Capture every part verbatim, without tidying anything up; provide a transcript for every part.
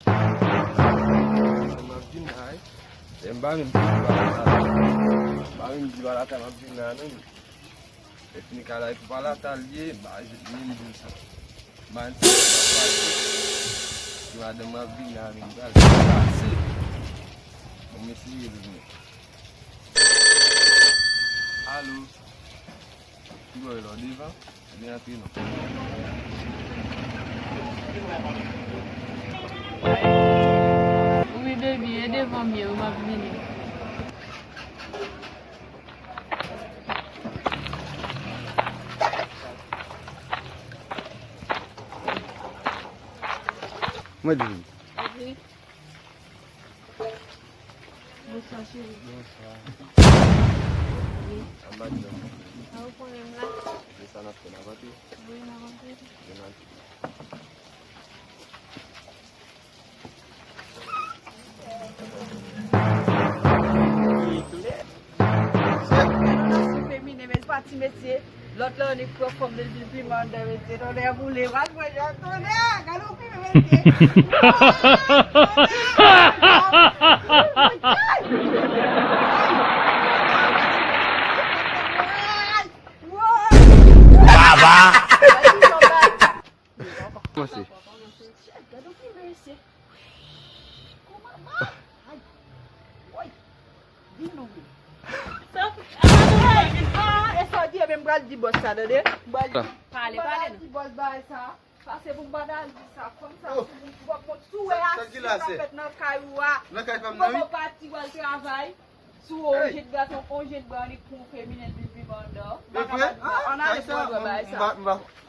M ap vin la, wi. M pa menm di pa la ta. M pa menm di pa la ta, m ap vin la, non. Epi Nikolay pou pa la ta l ye, ba, li menm di sa. Ban ti pa pase. Ti madanm ap vin la, men pral pase. Bon, mesye, vini. Alo. Ki bò e la, devan? Ebyen, antre non. Wi, baby, e devan m ye, wi, m ap vini. Mwen di. Wi. Bonswa, cheri. Bonswa. Wi. Anba di non. A, ou konnen m la. Se sa n ap fè, n ap antre? Wi, n ap antre. Vin antre. Gade yon nasyon feminen, men se pa ti mesye. Lòt la, annik pran fanm li, l vin piman anndan, mesye. Tonnè boule, pral pran jan, tonnè, gade yon piman, mesye. Baba! Kòmanse. Gade yon piman, mesye. Kòman, ay, woy. Vin louvri. Sa, ah, e sa w di, ebyen, m pral di bòs sa, tande? M pral di, pale, m pral pale, di bòs bagay sa. Pase pou m pa t al di sa. Fanm sa, oh, sou moun, pou w ap montre, si w wè aksyon k ap fèt nan kay ou a, nan kay fanm nan, wi, ou poko pati, w al travay. Si w wè yon jèn gason, yon jèn blan, li pran yon feminen, li piman anndan. M pa kapab di sa. Ann ale pou w wè bagay sa.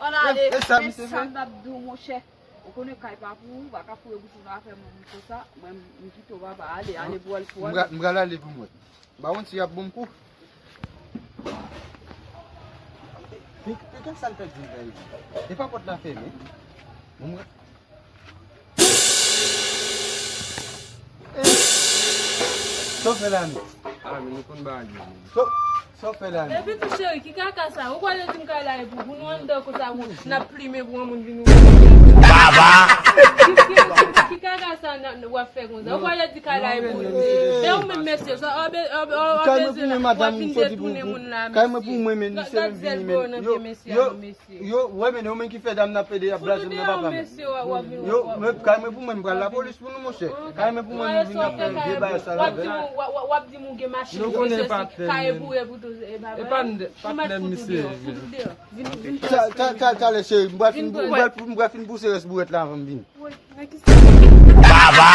Ann ale. Men sa m t ap di w, monchè. Ou konnen kay pa pou ou, ou pa ka foure bouch ou nan afè moun konsa. Mwen, m kite w, papa. Ale, ale pou w al, pou w al. M pral ale pou mwen. M pa konn si y ap ban m kou. Pi, pi, kèk sa l pèdi la, e pa pòt la fèmen. Bon, mwen. Sa w fè la menm? Ah, men nou konn bagay yo menm. Sa, sa w fè la menm? Epi tou cheri, ki kaka sa? Ou kwè yo di m kay la e pou, pou nou anndan konsa, pou n ap plimen pou yon moun vin ouvè. Baba! Ki, ki, ki, ki kaka sa w ap fè konsa? Ou kwè yo di kay la e pou nou? Men ou menm mesye, sa w bezwen, w ap vin detounen moun la, mesye. Kay mwen pou mwen, men li se menm vini, men yo, yo, yo, wè, men yo menm ki fè dam nan pede, y ap blaze m nan papa m. Yo, men kay mwen pou mwen, m pral lapolis pou nou, monchè. Kay mwen pou mwen, nou vin ap fè vye bagay sa la. W ap di m ou gen machin, nou konnen patnè m. Kay pou e pou tou, e pa vre? E patnè m misye. Talè, cheri, m pral fin, m pral, m pral fin pouse rès bourèt la anvan m vini. Baba!